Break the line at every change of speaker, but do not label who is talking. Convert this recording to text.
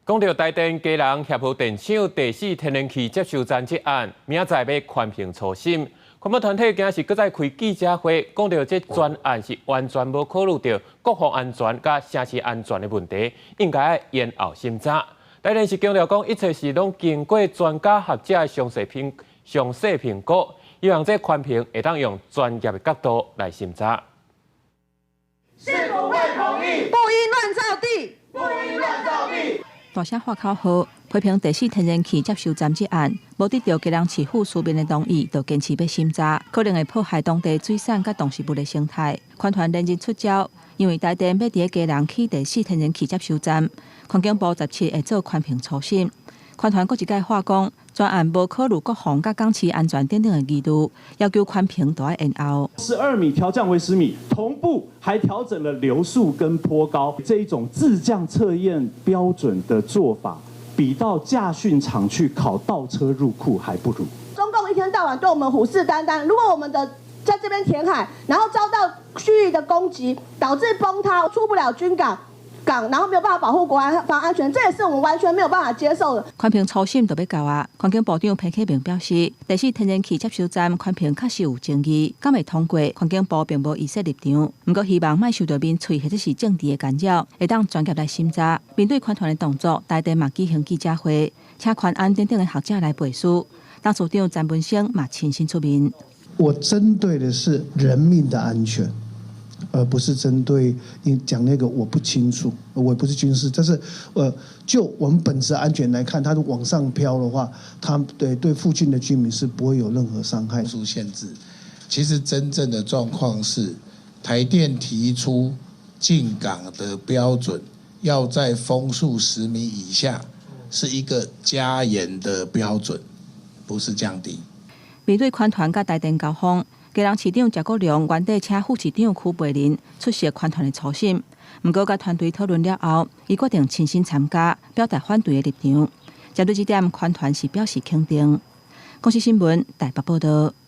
講到台電基隆協和電廠第四天然氣接收站這案，明仔載欲環評初審，環保團體今仔日閣再開記者會，講到這專案是完全無考慮著國防安全佮城市安全的問題，應該愛延後審查。台電是強調講，一切是攏經過專家學者的詳細評估，希望這環評會當用專業的角度來審查。
是否會同意？
不應亂造地，
不應亂造地。
大聲喊口號，批評第四天然氣接收站這案，無得著基隆市府書面的同意，就堅持欲審查，可能會破壞當地水產佮動植物的生態。環團連日出招，因為台電欲佇基隆起第四天然氣接收站，環境部17會做環評初審。環團閣一擺話講，專案無考慮國防佮港市安全等等的疑慮，要求環評都愛延後。
12米調降為10米，同步還調整了流速跟坡高，這一種自降測驗標準的做法，比到駕訓場去考倒車入庫還不如。
中共一天到晚對我們虎視眈眈，如果我們的在這邊填海，然後遭到區域的攻擊，導致崩塌，出不了軍港。港，然後沒有辦法保護國安防安全，這也是我們完全沒有辦法接受的。
環評初審就欲到啊！環境部長彭啟明表示，第四天然氣接收站環評確實有爭議，敢會通過？環境部並無預設立場，毋過希望莫受著民粹或者是政治的干擾，會當專業來審查。面對環團的動作，台電嘛舉行記者會，請環安等等的學者來背書。董事長詹文生嘛親身出面。
我針對的是人命的安全，而不是針對你講那個我不清楚，我也不是軍事，但是就我們本質安全來看，它往上飄的話，它對附近的居民是不會有任何傷害。
數限制，其實真正的狀況是，台電提出進港的標準要在風速10米以下，是一個加嚴的標準，不是降低。
面對環團佮台電交鋒，基隆市長謝國樑原底請副市長邱培仁出席環團的初審，毋過佮團隊討論了後，伊決定親身參加，表達反對的立場。針對這點，環團是表示肯定。公視新聞台北報道。